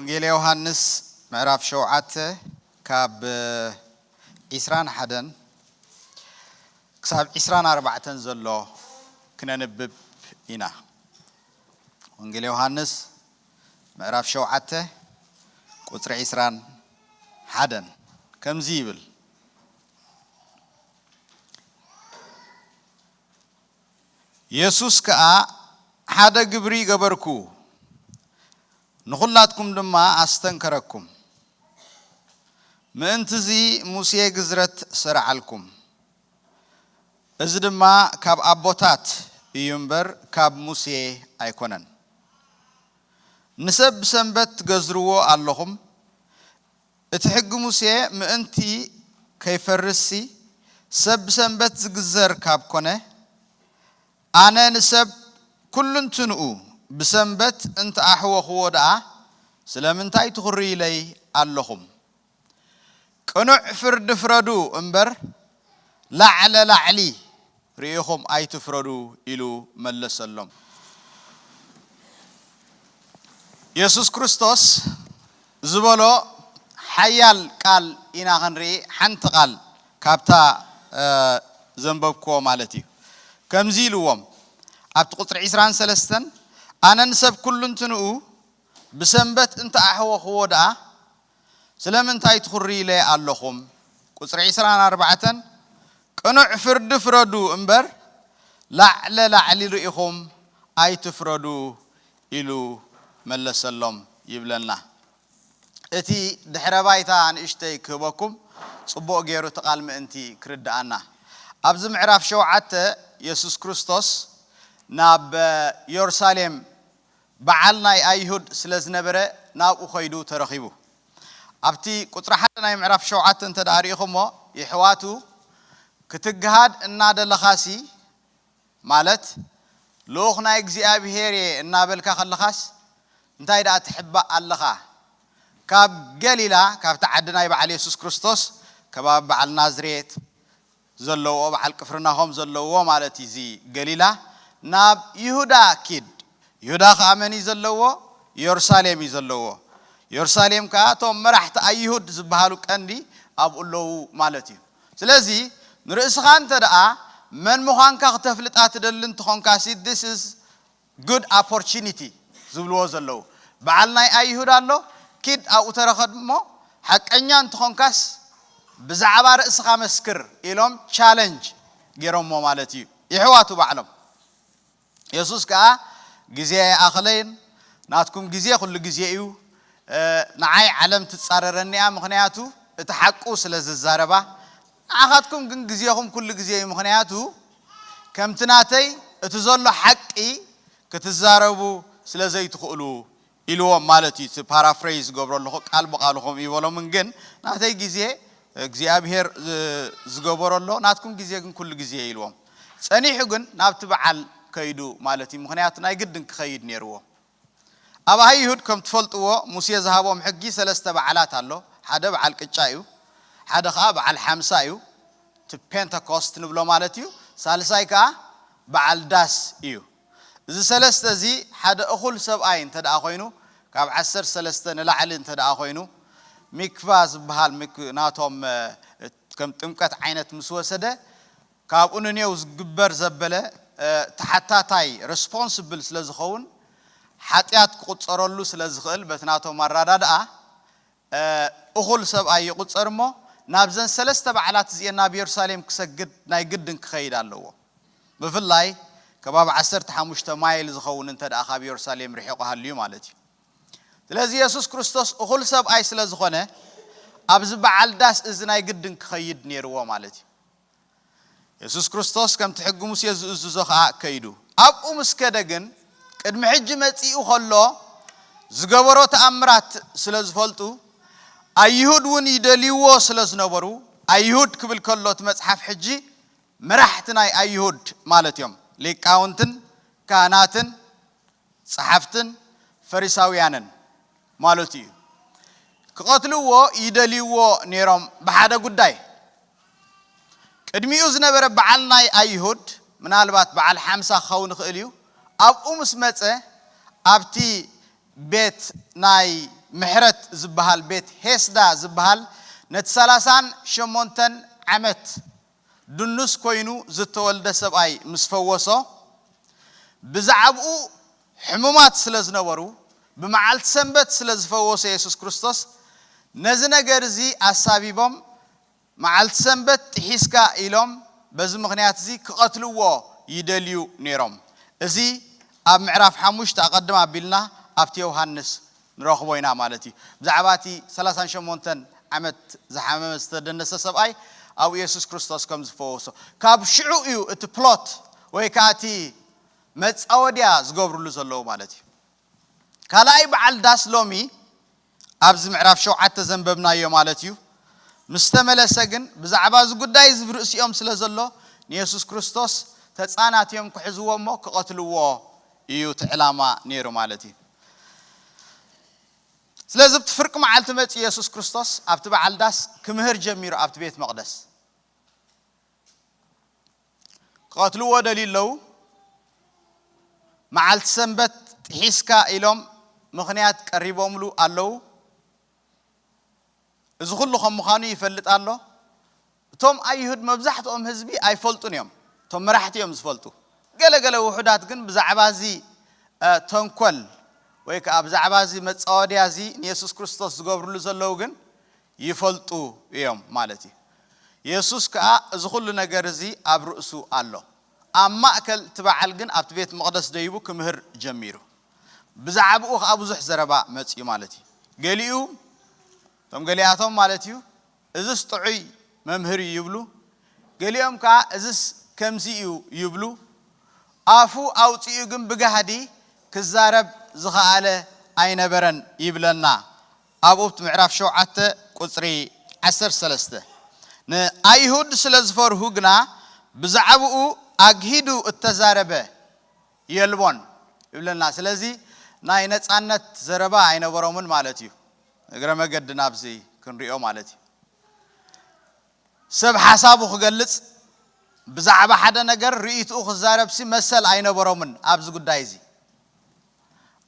ወንጌል ዮሃንስ ምዕራፍ ሸውዓተ ካብ ዒስራን ሓደን ክሳብ ዒስራን ኣርባዕተን ዘሎ ክነንብብ ኢና። ወንጌል ዮሃንስ ምዕራፍ ሸውዓተ ቁጽሪ ዒስራን ሓደን ከምዚ ይብል። የሱስ ከኣ ሓደ ግብሪ ገበርኩ፣ ንኹላትኩም ድማ ኣስተንከረኩም። ምእንትዚ ሙሴ ግዝረት ሰርዓልኩም። እዚ ድማ ካብ ኣቦታት እዩ እምበር ካብ ሙሴ ኣይኮነን። ንሰብ ብሰንበት ትገዝርዎ ኣለኹም። እቲ ሕጊ ሙሴ ምእንቲ ከይፈርስሲ ሰብ ብሰንበት ዝግዘር ካብ ኮነ፣ ኣነ ንሰብ ኩልንትንኡ ብሰንበት እንተ ኣሕወኽዎ ደኣ ስለምንታይ ትኹርዩለይ ኣለኹም? ቅኑዕ ፍርዲ ፍረዱ እምበር ላዕለ ላዕሊ ርኢኹም ኣይትፍረዱ ኢሉ መለሰሎም። የሱስ ክርስቶስ ዝበሎ ሓያል ቃል ኢና ክንርኢ፣ ሓንቲ ቃል ካብታ ዘንበብክዎ ማለት እዩ። ከምዚ ኢልዎም ኣብቲ ቁጽሪ ዒስራን ሰለስተን ኣነ ንሰብ ኩሉ እንትንኡ ብሰንበት እንተ ኣሕወኽዎ ደኣ ስለምንታይ ትኹርዩለይ ኣለኹም? ቁጽሪ ዒስራን ኣርባዕተን ቅኑዕ ፍርዲ ፍረዱ እምበር ላዕለ ላዕሊ ርኢኹም ኣይትፍረዱ ኢሉ መለሰሎም ይብለና። እቲ ድሕረ ባይታ ንእሽተይ ክህበኩም ጽቡቕ ገይሩ እቲ ቃል ምእንቲ ክርድኣና። ኣብዚ ምዕራፍ ሸውዓተ የሱስ ክርስቶስ ናብ የሩሳሌም በዓል ናይ ኣይሁድ ስለ ዝነበረ ናብኡ ኸይዱ ተረኺቡ። ኣብቲ ቁጽሪ ሓደ ናይ ምዕራፍ ሸውዓተ እንተ ደኣ ርኢኹሞ የሕዋቱ ክትግሃድ እናደለኻሲ ማለት ልኡኽ ናይ እግዚኣብሔር እየ እናበልካ ከለኻስ እንታይ ደኣ ትሕባእ ኣለኻ? ካብ ገሊላ ካብቲ ዓዲ ናይ በዓል የሱስ ክርስቶስ ከባቢ በዓል ናዝሬት ዘለዎ በዓል ቅፍርናሆም ዘለዎ ማለት እዩ። እዚ ገሊላ ናብ ይሁዳ ኪድ። ይሁዳ ኸዓ መን እዩ ዘለዎ? የሩሳሌም እዩ ዘለዎ። የሩሳሌም ከዓ እቶም መራሕቲ ኣይሁድ ዝበሃሉ ቀንዲ ኣብኡ ኣለዉ ማለት እዩ። ስለዚ ንርእስኻ እንተ ደኣ መን ምዃንካ ክተፍልጣ ትደሊ እንተኾንካ ሲ this is good opportunity ዝብልዎ ዘለዉ በዓል ናይ ኣይሁድ ኣሎ። ኪድ ኣብኡ ተረኸድ እሞ ሓቀኛ እንተኾንካስ ብዛዕባ ርእስኻ መስክር ኢሎም ቻለንጅ ገይሮሞ ማለት እዩ። ይሕዋቱ ባዕሎም የሱስ ከኣ ግዜ ኣይኣኸለይን፣ ናትኩም ግዜ ኩሉ ግዜ እዩ፣ ንዓይ ዓለም ትጻረረኒ እያ፣ ምኽንያቱ እቲ ሓቁ ስለ ዝዛረባ፣ ንዓኻትኩም ግን ግዜኹም ኩሉ ግዜ እዩ፣ ምኽንያቱ ከምቲ ናተይ እቲ ዘሎ ሓቂ ክትዛረቡ ስለ ዘይትኽእሉ ኢልዎም ማለት እዩ። እቲ ፓራፍሬዝ ዝገብሮ ኣለኹ ቃል ብቃሉ ከምኡ ይበሎምን፣ ግን ናተይ ግዜ እግዚኣብሔር ዝገበሮ ኣሎ፣ ናትኩም ግዜ ግን ኩሉ ግዜ ኢልዎም። ጸኒሑ ግን ናብቲ በዓል ከይዱ ማለት እዩ። ምኽንያቱ ናይ ግድን ክኸይድ ነይርዎ። ኣብ ኣይሁድ ከም ትፈልጥዎ ሙሴ ዝሃቦም ሕጊ ሰለስተ በዓላት ኣሎ። ሓደ በዓል ቅጫ እዩ፣ ሓደ ኸዓ በዓል ሓምሳ እዩ፣ እቲ ፔንተኮስት ንብሎ ማለት እዩ። ሳልሳይ ከኣ በዓል ዳስ እዩ። እዚ ሰለስተ እዚ ሓደ እኹል ሰብኣይ እንተ ደኣ ኮይኑ ካብ ዓሰርተ ሰለስተ ንላዕሊ እንተ ደኣ ኮይኑ ሚክቫ ዝበሃል ናቶም ከም ጥምቀት ዓይነት ምስ ወሰደ ካብኡ ንኔው ዝግበር ዘበለ ተሓታታይ ሬስፖንስብል ስለ ዝኸውን ሓጢኣት ክቁፀረሉ ስለ ዝኽእል በቲ ናቶም ኣራዳድኣ እኹል ሰብኣይ ይቁፀር እሞ ናብዘን ሰለስተ በዓላት እዚኤን ናብ የሩሳሌም ክሰግድ ናይ ግድን ክኸይድ ኣለዎ። ብፍላይ ከባቢ ዓሰርተ ሓሙሽተ ማይል ዝኸውን እንተ ደኣ ካብ የሩሳሌም ርሒቑ ሃልዩ ማለት እዩ። ስለዚ የሱስ ክርስቶስ እኹል ሰብኣይ ስለ ዝኾነ ኣብዚ በዓል ዳስ እዚ ናይ ግድን ክኸይድ ነይርዎ ማለት እዩ። የሱስ ክርስቶስ ከምቲ ሕጊ ሙሴ ዝእዝዞ ኸዓ ከይዱ ኣብኡ ምስ ከደ ግን ቅድሚ ሕጂ መጺኡ ኸሎ ዝገበሮ ተኣምራት ስለ ዝፈልጡ ኣይሁድ እውን ይደልይዎ ስለ ዝነበሩ ኣይሁድ ክብል ከሎ እቲ መጽሓፍ ሕጂ መራሕቲ ናይ ኣይሁድ ማለት እዮም። ሊቃውንትን ካህናትን ጸሓፍትን ፈሪሳውያንን ማለቱ እዩ። ክቐትልዎ ይደልይዎ ነይሮም ብሓደ ጉዳይ። ቅድሚኡ ዝነበረ በዓል ናይ ኣይሁድ ምናልባት በዓል ሓምሳ ክኸውን ይኽእል እዩ። ኣብኡ ምስ መጸ ኣብቲ ቤት ናይ ምሕረት ዝበሃል፣ ቤት ሄስዳ ዝበሃል፣ ነቲ ሰላሳን ሸሞንተን ዓመት ድኑስ ኮይኑ ዝተወልደ ሰብኣይ ምስ ፈወሶ፣ ብዛዕባኡ ሕሙማት ስለ ዝነበሩ፣ ብመዓልቲ ሰንበት ስለ ዝፈወሶ የሱስ ክርስቶስ፣ ነዚ ነገር እዚ ኣሳቢቦም፣ መዓልቲ ሰንበት ጥሒስካ ኢሎም፣ በዚ ምኽንያት እዚ ክቐትልዎ ይደልዩ ነይሮም። እዚ ኣብ ምዕራፍ ሓሙሽተ ኣቐድም ኣቢልና ኣብቲ ዮሃንስ ንረኽቦ ኢና ማለት እዩ። ብዛዕባ እቲ ሰላሳን ሸሞንተን ዓመት ዝሓመመ ዝተደነሰ ሰብኣይ ኣብኡ የሱስ ክርስቶስ ከም ዝፈወሶ፣ ካብ ሽዑ እዩ እቲ ፕሎት ወይ ከዓ እቲ መጻወድያ ዝገብርሉ ዘለዉ ማለት እዩ። ካልኣይ በዓል ዳስ ሎሚ ኣብዚ ምዕራፍ ሸውዓተ ዘንበብናዮ ማለት እዩ። ምስ ተመለሰ ግን ብዛዕባ እዚ ጉዳይ እዚ ብርእሲኦም ስለ ዘሎ ንየሱስ ክርስቶስ ተጻናትዮም ክሕዝዎ እሞ ክቐትልዎ እዩ እቲ ዕላማ ነይሩ ማለት እዩ። ስለዚ ኣብቲ ፍርቂ መዓልቲ መጺኡ የሱስ ክርስቶስ ኣብቲ በዓል ዳስ ክምህር ጀሚሩ ኣብቲ ቤት መቕደስ። ክቐትልዎ ደልዩ ኣለዉ። መዓልቲ ሰንበት ጥሒስካ ኢሎም ምኽንያት ቀሪቦምሉ ኣለዉ። እዚ ኩሉ ከም ምዃኑ ይፈልጥ ኣሎ። እቶም ኣይሁድ መብዛሕትኦም ህዝቢ ኣይፈልጡን እዮም። እቶም መራሕቲ እዮም ዝፈልጡ። ገለ ገለ ውሑዳት ግን ብዛዕባ እዚ፣ እ፣ ተንኮል ወይ ከኣ ብዛዕባ እዚ መጻወድያ እዚ ንየሱስ ክርስቶስ ዝገብርሉ ዘለዉ ግን ይፈልጡ እዮም ማለት እዩ። የሱስ ከኣ እዚ ኩሉ ነገር እዚ ኣብ ርእሱ ኣሎ። ኣብ ማእከል እቲ በዓል ግን ኣብቲ ቤት መቕደስ ደይቡ ክምህር ጀሚሩ። ብዛዕባኡ ከኣ ብዙሕ ዘረባ መጺኡ ማለት እዩ። ገሊኡ፣ እቶም ገሊኣቶም ማለት እዩ፣ "እዝስ ጥዑይ መምህር እዩ" ይብሉ። ገሊኦም ከኣ፣ "እዝስ ከምዚ እዩ" ይብሉ። ኣፉ ኣውጺኡ ግን ብጋህዲ ክዛረብ ዝኸኣለ ኣይነበረን ይብለና። ኣብኡ ኣብቲ ምዕራፍ ሸውዓተ ቁጽሪ ዓሰርተ ሰለስተ፣ "ንኣይሁድ ስለ ዝፈርሁ ግና ብዛዕባኡ ኣግሂዱ እተዛረበ የልቦን" ይብለና። ስለዚ ናይ ነጻነት ዘረባ ኣይነበሮምን ማለት እዩ። እግረ መገዲ ናብዚ ክንሪኦ ማለት እዩ። ሰብ ሓሳቡ ክገልጽ፣ ብዛዕባ ሓደ ነገር ርእይትኡ ክዛረብሲ መሰል ኣይነበሮምን ኣብዚ ጉዳይ እዚ።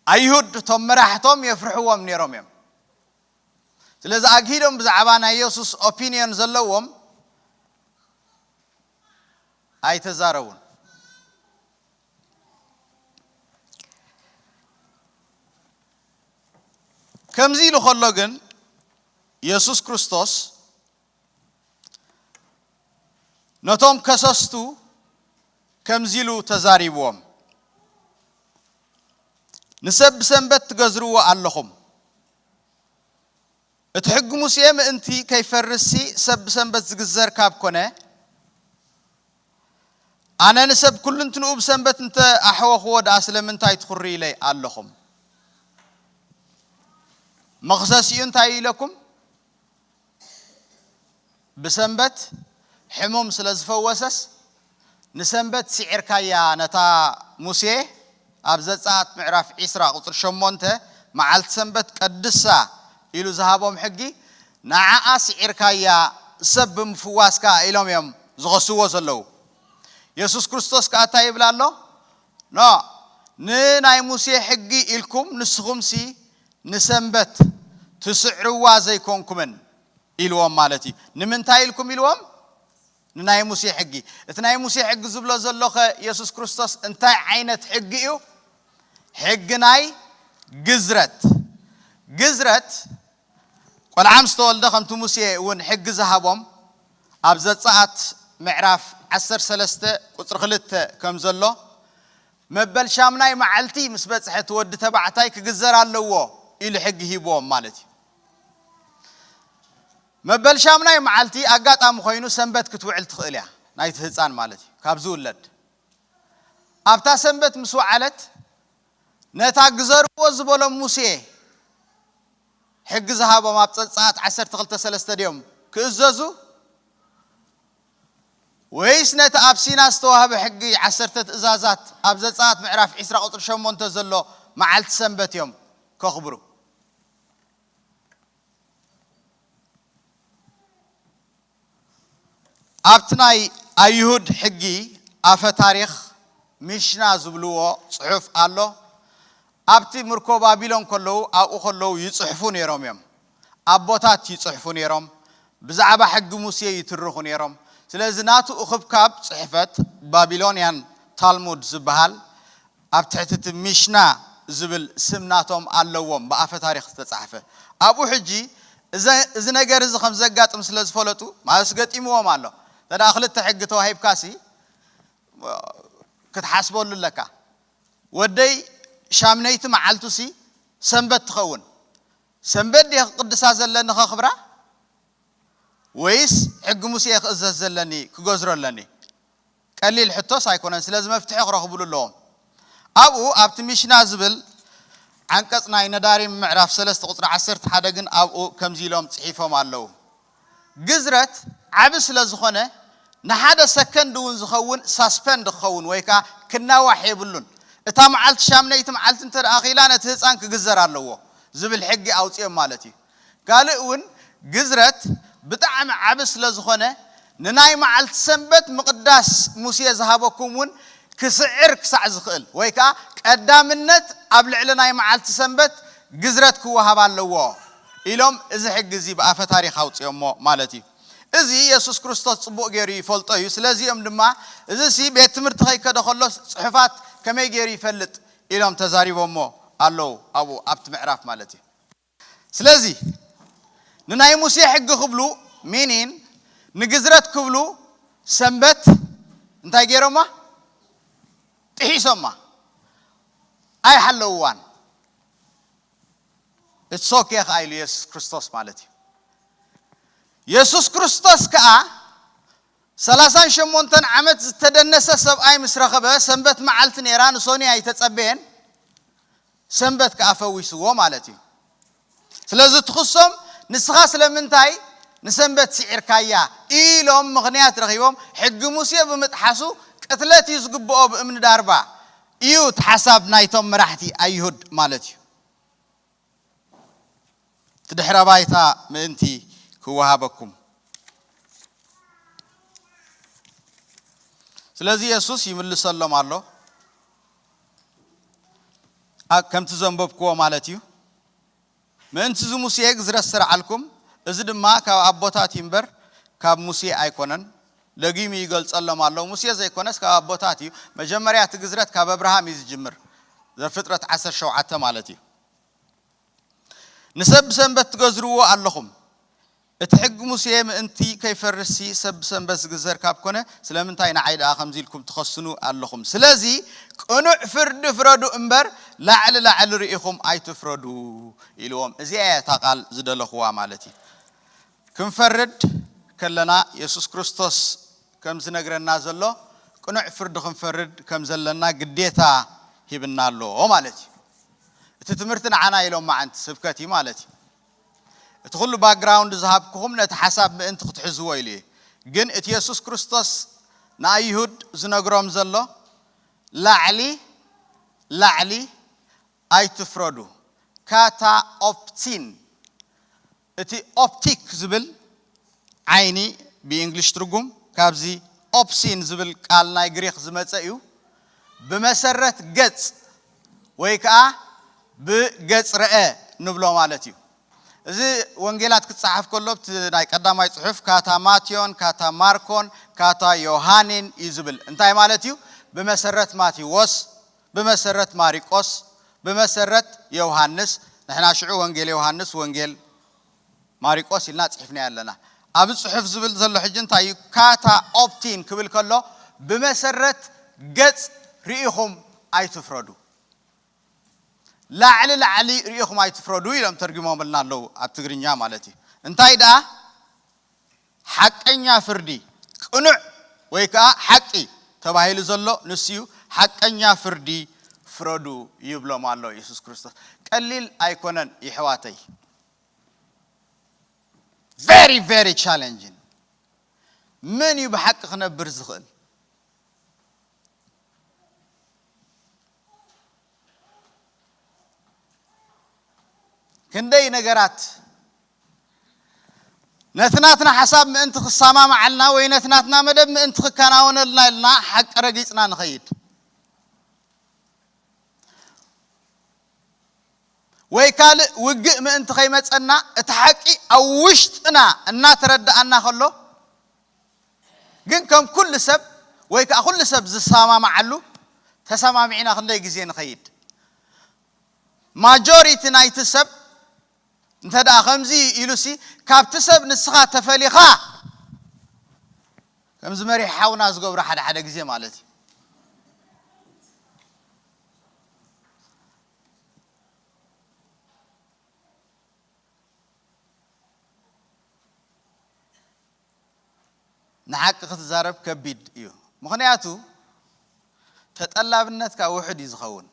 ኣይሁድ እቶም መራሕቶም የፍርሕዎም ነይሮም እዮም። ስለዚ ኣግሂዶም ብዛዕባ ናይ የሱስ ኦፒንዮን ዘለዎም ኣይተዛረቡን። ከምዚ ኢሉ ከሎ ግን የሱስ ክርስቶስ ነቶም ከሰስቱ ከምዚ ኢሉ ተዛሪብዎም፣ "ንሰብ ብሰንበት ትገዝርዎ ኣለኹም። እቲ ሕጊ ሙሴ ምእንቲ ከይፈርስሲ ሰብ ብሰንበት ዝግዘር ካብ ኮነ፣ ኣነ ንሰብ ኩልንትንኡ ብሰንበት እንተ ኣሕወኽዎ ደኣ ስለምንታይ ትኹርዩለይ ኣለኹም? መኽሰሲኡ እንታይ ኢለኩም? ብሰንበት ሕሙም ስለ ዝፈወሰስ፣ ንሰንበት ስዒርካያ ነታ ሙሴ ኣብ ዘጸኣት ምዕራፍ ዒስራ ቁጽሪ ሸሞንተ፣ መዓልቲ ሰንበት ቀድሳ ኢሉ ዝሃቦም ሕጊ፣ ንዓኣ ስዒርካያ ሰብ ብምፍዋስካ ኢሎም እዮም ዝኸስዎ ዘለዉ። የሱስ ክርስቶስ ከኣ እንታይ ይብል ኣሎ? ኖ፣ ንናይ ሙሴ ሕጊ ኢልኩም ንስኹምሲ ንሰንበት ትስዕርዋ ዘይኮንኩምን ኢልዎም ማለት እዩ። ንምንታይ ኢልኩም ኢልዎም? ንናይ ሙሴ ሕጊ። እቲ ናይ ሙሴ ሕጊ ዝብሎ ዘሎኸ የሱስ ክርስቶስ እንታይ ዓይነት ሕጊ እዩ? ሕጊ ናይ ግዝረት። ግዝረት፣ ቆልዓ ምስ ተወልደ ከምቲ ሙሴ እውን ሕጊ ዝሃቦም ኣብ ዘጸኣት ምዕራፍ ዓሰርተ ሰለስተ ቁጽሪ ክልተ ከም ዘሎ፣ መበል ሻምናይ መዓልቲ ምስ በጽሐ እቲ ወዲ ተባዕታይ ክግዘር ኣለዎ ኢሉ ሕጊ ሂብዎም ማለት እዩ። መበል ሻምናይ መዓልቲ ኣጋጣሚ ኮይኑ ሰንበት ክትውዕል ትኽእል እያ፣ ናይቲ ህጻን ማለት እዩ፣ ካብ ዝውለድ። ኣብታ ሰንበት ምስ ወዓለት ነታ ግዘርዎ ዝበሎም ሙሴ ሕጊ ዝሃቦም ኣብ ዘጸኣት ዓሰርተ ክልተ ሰለስተ ድዮም ክእዘዙ? ወይስ ነቲ ኣብ ሲና ዝተዋህበ ሕጊ ዓሰርተ ትእዛዛት ኣብ ዘጸኣት ምዕራፍ ዒስራ ቁጽሪ ሸሞንተ ዘሎ መዓልቲ ሰንበት እዮም ከኽብሩ? ኣብቲ ናይ ኣይሁድ ሕጊ ኣፈ ታሪኽ ሚሽና ዝብልዎ ጽሑፍ ኣሎ። ኣብቲ ምርኮ ባቢሎን ከለዉ ኣብኡ ከለዉ ይጽሕፉ ነይሮም እዮም። ኣቦታት ይጽሕፉ ነይሮም። ብዛዕባ ሕጊ ሙሴ ይትርኹ ነይሮም። ስለዚ ናቱ እኽብካብ ጽሕፈት ባቢሎንያን ታልሙድ ዝበሃል ኣብ ትሕቲ እቲ ሚሽና ዝብል ስም ናቶም ኣለዎም ብኣፈ ታሪኽ ዝተጻሕፈ። ኣብኡ ሕጂ እዚ ነገር እዚ ከም ዘጋጥም ስለ ዝፈለጡ ማለት ገጢምዎም ኣሎ። ተዳ ክልተ ሕጊ ተዋሂብካሲ ክትሓስበሉ ኣለካ። ወደይ ሻምነይቲ መዓልቱ ሲ ሰንበት ትኸውን። ሰንበት ድየ ክቅድሳ ዘለኒ ከኽብራ ወይስ ሕጊ ሙሴ ክእዘዝ ዘለኒ ክገዝሮ ኣለኒ? ቀሊል ሕቶስ ኣይኮነን። ስለዚ መፍትሒ ክረኽብሉ ኣለዎም። ኣብኡ ኣብቲ ሚሽና ዝብል ዓንቀጽ ናይ ነዳሪም ምዕራፍ ሰለስተ ቁጽሪ ዓሰርተ ሓደ ግን ኣብኡ ከምዚ ኢሎም ጽሒፎም ኣለዉ። ግዝረት ዓቢ ስለ ዝኾነ ንሓደ ሰከንድ እውን ዝኸውን ሳስፐንድ ክኸውን ወይ ከዓ ክናዋሕ የብሉን። እታ መዓልቲ ሻምነይቲ መዓልቲ እንተ ደኣ ኺላ ነቲ ህፃን ክግዘር ኣለዎ ዝብል ሕጊ ኣውፅኦም ማለት እዩ። ካልእ እውን ግዝረት ብጣዕሚ ዓቢ ስለ ዝኾነ ንናይ መዓልቲ ሰንበት ምቕዳስ ሙሴ ዝሃበኩም እውን ክስዕር ክሳዕ ዝኽእል ወይ ከዓ ቀዳምነት ኣብ ልዕሊ ናይ መዓልቲ ሰንበት ግዝረት ክወሃብ ኣለዎ ኢሎም እዚ ሕጊ እዚ ብኣፈ ታሪኽ ኣውፅኦሞ ማለት እዩ። እዚ የሱስ ክርስቶስ ጽቡቕ ገይሩ ይፈልጦ እዩ። ስለዚኦም ድማ እዚ ሲ ቤት ትምህርቲ ከይከደ ከሎ ጽሑፋት ከመይ ገይሩ ይፈልጥ ኢሎም ተዛሪቦሞ ኣለዉ ኣብኡ ኣብቲ ምዕራፍ ማለት እዩ። ስለዚ ንናይ ሙሴ ሕጊ ክብሉ ሚኒን ንግዝረት ክብሉ ሰንበት እንታይ ገይሮማ? ጥሒሶማ ኣይሓለውዋን። እትሶኬ ከኣ ኢሉ የሱስ ክርስቶስ ማለት እዩ። የሱስ ክርስቶስ ከኣ ሰላሳን ሸሞንተን ዓመት ዝተደነሰ ሰብኣይ ምስ ረኸበ ሰንበት መዓልቲ ነይራ ንሶኒ ኣይተጸበየን። ሰንበት ከኣ ፈዊስዎ ማለት እዩ። ስለዚ ትኽሶም ንስኻ ስለምንታይ ንሰንበት ስዒርካያ ኢሎም ምኽንያት ረኺቦም ሕጊ ሙሴ ብምጥሓሱ ቅትለት እዩ ዝግብኦ ብእምኒ ዳርባ እዩ እቲ ሓሳብ ናይቶም መራሕቲ ኣይሁድ ማለት እዩ። እቲ ድሕረ ባይታ ምእንቲ ክወሃበኩም ስለዚ የሱስ ይምልሰሎም ኣሎ። ከምቲ ዘንበብክዎ ማለት እዩ። ምእንቲ እዚ ሙሴ ግዝረት ዝሰርዓልኩም፣ እዚ ድማ ካብ ኣቦታት እዩ እምበር ካብ ሙሴ ኣይኮነን። ደጊሙ ይገልጸሎም ኣሎ። ሙሴ ዘይኮነስ ካብ ኣቦታት እዩ። መጀመርያ እቲ ግዝረት ካብ ኣብርሃም እዩ ዝጅምር። ዘፍጥረት ዓሰርተ ሸውዓተ ማለት እዩ። ንሰብ ብሰንበት ትገዝርዎ ኣለኹም። እቲ ሕጊ ሙሴ ምእንቲ ከይፈርስሲ ሰብ ብሰንበት ዝግዘር ካብ ኮነ ስለምንታይ ንዓይ ደኣ ከምዚ ኢልኩም ትኸስኑ ኣለኹም? ስለዚ ቅኑዕ ፍርዲ ፍረዱ እምበር ላዕሊ ላዕሊ ርኢኹም ኣይትፍረዱ ኢልዎም። እዚኣ እያ እታ ቃል ዝደለኽዋ ማለት እዩ። ክንፈርድ ከለና የሱስ ክርስቶስ ከም ዝነግረና ዘሎ ቅኑዕ ፍርዲ ክንፈርድ ከም ዘለና ግዴታ ሂብና ኣሎ ማለት እዩ። እቲ ትምህርቲ ንዓና ኢሎም መዓንቲ ስብከት እዩ ማለት እዩ። እቲ ኩሉ ባክግራውንድ ዝሃብኩኹም ነቲ ሓሳብ ምእንቲ ክትሕዝዎ ኢሉ እዩ። ግን እቲ የሱስ ክርስቶስ ንኣይሁድ ዝነግሮም ዘሎ ላዕሊ ላዕሊ ኣይትፍረዱ። ካታ ኦፕቲን እቲ ኦፕቲክ ዝብል ዓይኒ ብእንግሊሽ ትርጉም ካብዚ ኦፕሲን ዝብል ቃል ናይ ግሪክ ዝመፀ እዩ። ብመሰረት ገፅ ወይ ከዓ ብገፅ ረአ ንብሎ ማለት እዩ። እዚ ወንጌላት ክፀሓፍ ከሎ ብቲ ናይ ቀዳማይ ፅሑፍ ካታ ማቴዎን ካታ ማርኮን ካታ ዮሃኔን እዩ ዝብል። እንታይ ማለት እዩ? ብመሰረት ማቴዎስ፣ ብመሰረት ማሪቆስ፣ ብመሰረት ዮሃንስ። ንሕና ሽዑ ወንጌል ዮሃንስ፣ ወንጌል ማሪቆስ ኢልና ፅሒፍና ኣለና። ኣብ ፅሑፍ ዝብል ዘሎ ሕጂ እንታይ እዩ? ካታ ኦፕቲን ክብል ከሎ ብመሰረት ገፅ ርኢኹም ኣይትፍረዱ። ላዕሊ ላዕሊ ርኢኹም ኣይትፍረዱ ኢሎም ተርጉሞምልና ኣለዉ ኣብ ትግርኛ ማለት እዩ። እንታይ ደኣ ሓቀኛ ፍርዲ ቅኑዕ ወይ ከዓ ሓቂ ተባሂሉ ዘሎ ንሱ እዩ። ሓቀኛ ፍርዲ ፍረዱ ይብሎም ኣሎ የሱስ ክርስቶስ። ቀሊል ኣይኮነን ይሕዋተይ። Very very challenging። መን እዩ ብሓቂ ክነብር ዝኽእል? ክንደይ ነገራት ነቲ ናትና ሓሳብ ምእንቲ ክሰማማዓልና ወይ ነቲ ናትና መደብ ምእንቲ ክከናወነልና ኢልና ሓቂ ረጊፅና ንኸይድ። ወይ ካልእ ውግእ ምእንቲ ከይመጸና እቲ ሓቂ ኣብ ውሽጥና እናተረዳኣና ከሎ ግን ከም ኩሉ ሰብ ወይ ከዓ ኩሉ ሰብ ዝሰማማዓሉ ተሰማሚዕና ክንደይ ግዜ ንኸይድ? ማጆሪቲ ናይቲ ሰብ እንተ ደኣ ከምዚ ኢሉሲ ካብቲ ሰብ ንስኻ ተፈሊኻ ከምዚ መሪሕ ሓውና ዝገብሮ ሓደ ሓደ ግዜ ማለት እዩ። ንሓቂ ክትዛረብ ከቢድ እዩ። ምኽንያቱ ተጠላብነትካ ውሑድ እዩ ዝኸውን።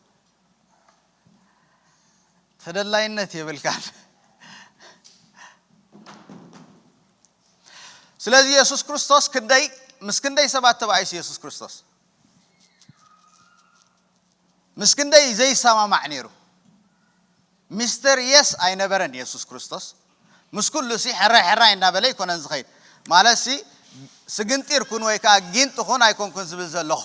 ተደላይነት የብልካን። ስለዚ የሱስ ክርስቶስ ክንደይ ምስ ክንደይ ሰባት ተባኢሱ የሱስ ክርስቶስ ምስ ክንደይ ዘይሰማማዕ ነይሩ። ሚስተር የስ ኣይነበረን የሱስ ክርስቶስ። ምስ ኩሉ ሲ ሕራይ ሕራይ እናበለ ኣይኮነን ዝኸይድ። ማለት ሲ ስግንጢር ኩን ወይ ከዓ ጊንጥ ኩን ኣይኮንኩን ዝብል ዘለኹ።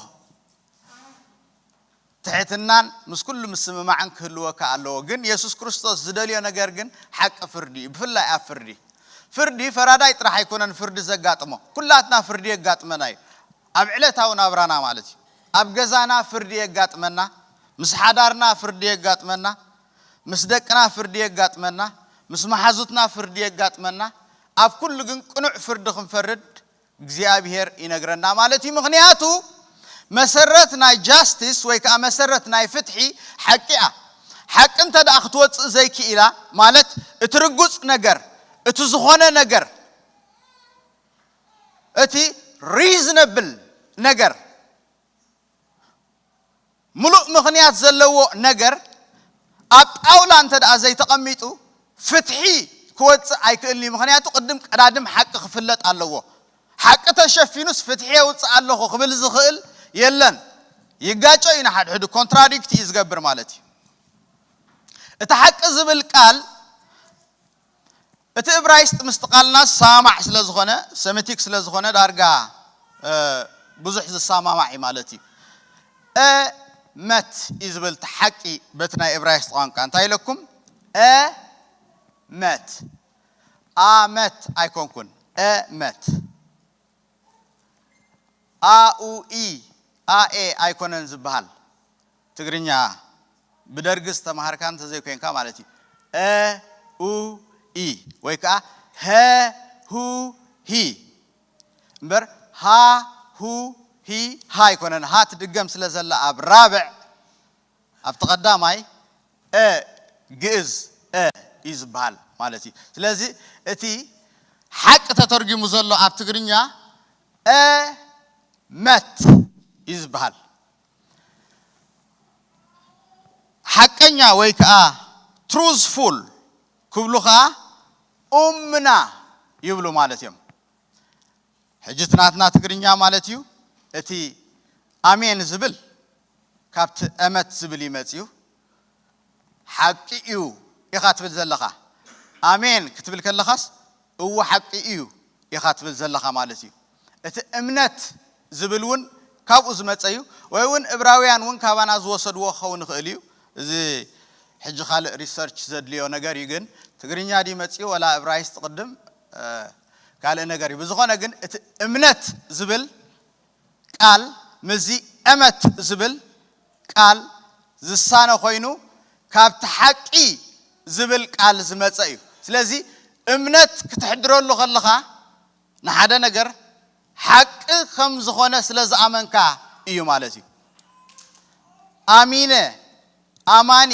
ትሕትናን ምስ ኩሉ ምስምማዕን ክህልወካ ኣለዎ። ግን የሱስ ክርስቶስ ዝደልዮ ነገር ግን ሓቂ ፍርዲ እዩ፣ ብፍላይ ኣብ ፍርዲ። ፍርዲ ፈራዳይ ጥራሕ ኣይኮነን ፍርዲ ዘጋጥሞ፣ ኩላትና ፍርዲ የጋጥመና እዩ። ኣብ ዕለታዊ ናብራና ማለት እዩ። ኣብ ገዛና ፍርዲ የጋጥመና፣ ምስ ሓዳርና ፍርዲ የጋጥመና፣ ምስ ደቅና ፍርዲ የጋጥመና፣ ምስ መሓዙትና ፍርዲ የጋጥመና። ኣብ ኩሉ ግን ቅኑዕ ፍርዲ ክንፈርድ እግዚኣብሔር ይነግረና ማለት እዩ። ምኽንያቱ መሰረት ናይ ጃስቲስ ወይ ከዓ መሰረት ናይ ፍትሒ ሓቂ እያ። ሓቂ እንተ ደኣ ክትወፅእ ዘይክኢላ ማለት እቲ ርጉፅ ነገር፣ እቲ ዝኾነ ነገር፣ እቲ ሪዝነብል ነገር፣ ምሉእ ምኽንያት ዘለዎ ነገር ኣብ ጣውላ እንተ ደኣ ዘይተቐሚጡ ፍትሒ ክወፅእ ኣይክእልን እዩ። ምኽንያቱ ቅድም ቀዳድም ሓቂ ክፍለጥ ኣለዎ። ሓቂ ተሸፊኑስ ፍትሒ የውፅእ ኣለኹ ክብል ዝኽእል የለን። ይጋጮ እዩ፣ ንሓድሕዱ ኮንትራዲክት እዩ ዝገብር ማለት እዩ። እቲ ሓቂ ዝብል ቃል እቲ እብራይስጥ ምስቲ ቃልና ዝሰማማዕ ስለ ዝኾነ፣ ሰሚቲክ ስለ ዝኾነ ዳርጋ ብዙሕ ዝሰማማዕ እዩ ማለት እዩ። እመት እዩ ዝብል እቲ ሓቂ በቲ ናይ እብራይስጥ ቋንቋ። እንታይ ኢለኩም? እመት፣ ኣመት ኣይኮንኩን። እመት፣ ኣኡኢ ኣኤ ኣይኮነን ዝበሃል። ትግርኛ ብደርጊ ዝተምሃርካ እንተዘይኮይንካ ማለት እዩ። እ ኡ ኢ ወይ ከዓ ሀ ሁ ሂ እምበር ሃ ሁ ሂ ሃ ኣይኮነን። ሃ ትድገም ስለ ዘላ ኣብ ራብዕ ኣብቲ ቀዳማይ እ ግእዝ እ እዩ ዝበሃል ማለት እዩ። ስለዚ እቲ ሓቂ ተተርጊሙ ዘሎ ኣብ ትግርኛ እ መት እዩ ዝበሃል። ሓቀኛ ወይ ከዓ ትሩዝፉል ክብሉ ከዓ ኡምና ይብሉ ማለት እዮም። ሕጂ እቲ ናትና ትግርኛ ማለት እዩ። እቲ ኣሜን ዝብል ካብቲ እመት ዝብል ይመጽ እዩ። ሓቂ እዩ ኢኻ ትብል ዘለኻ። ኣሜን ክትብል ከለኻስ እወ ሓቂ እዩ ኢኻ ትብል ዘለኻ ማለት እዩ። እቲ እምነት ዝብል እውን ካብኡ ዝመጸ እዩ። ወይ እውን እብራውያን እውን ካባና ዝወሰድዎ ክኸውን ይኽእል እዩ። እዚ ሕጂ ካልእ ሪሰርች ዘድልዮ ነገር እዩ። ግን ትግርኛ ድዩ መጺኡ ወላ እብራይስጥ ቅድም ካልእ ነገር እዩ። ብዝኾነ ግን እቲ እምነት ዝብል ቃል ምስዚ እመት ዝብል ቃል ዝሳነ ኮይኑ ካብቲ ሓቂ ዝብል ቃል ዝመጸ እዩ። ስለዚ እምነት ክትሕድረሉ ከለኻ ንሓደ ነገር ሓቂ ከም ዝኾነ ስለ ዝኣመንካ እዩ ማለት እዩ። ኣሚነ፣ ኣማኒ፣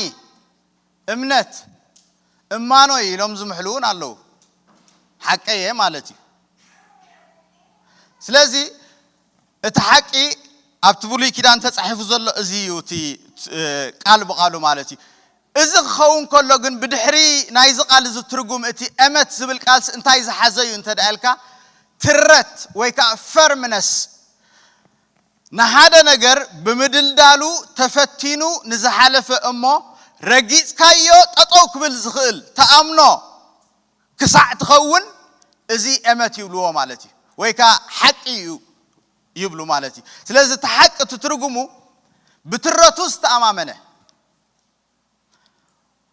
እምነት፣ እማኖይ ኢሎም ዝምሕሉ እውን ኣለዉ። ሓቀየ ማለት እዩ። ስለዚ እቲ ሓቂ ኣብቲ ብሉይ ኪዳን ተጻሒፉ ዘሎ እዚ እዩ፣ እቲ ቃል ብቓሉ ማለት እዩ። እዚ ክኸውን ከሎ ግን ብድሕሪ ናይዚ ቃል እዚ ትርጉም እቲ እመት ዝብል ቃልስ እንታይ ዝሓዘ እዩ እንተ ደኣ ኢልካ ትረት ወይ ከዓ ፈርምነስ ንሓደ ነገር ብምድልዳሉ ተፈቲኑ ንዝሓለፈ እሞ ረጊጽካዮ ጠጠው ክብል ዝኽእል ተኣምኖ ክሳዕ ትኸውን እዚ እመት ይብልዎ ማለት እዩ። ወይ ከዓ ሓቂ እዩ ይብሉ ማለት እዩ። ስለዚ እቲ ሓቂ እቲ ትርጉሙ ብትረቱ ዝተኣማመነ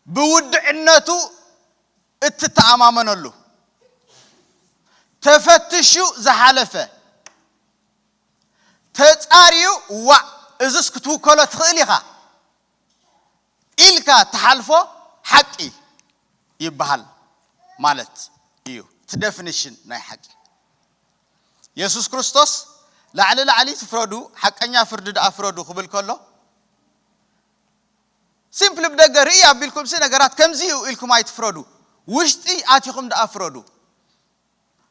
ብውድዕነቱ እትተኣማመነሉ፣ ተፈትሹ ዝሓለፈ፣ ተጻርዩ፣ ዋእ፣ እዝስ ክትውከሎ ትኽእል ኢኻ ኢልካ ትሓልፎ ሓቂ ይበሃል ማለት እዩ። እቲ ደፊኒሽን ናይ ሓቂ። የሱስ ክርስቶስ ላዕሊ ላዕሊ ትፍረዱ፣ ሓቀኛ ፍርዲ ደኣ ፍረዱ ክብል ከሎ፣ ሲምፕሊ ብደገ ርእይ ኣቢልኩም ሲ ነገራት ከምዚ እዩ ኢልኩም ኣይትፍረዱ፣ ውሽጢ ኣቲኹም ደኣ ፍረዱ።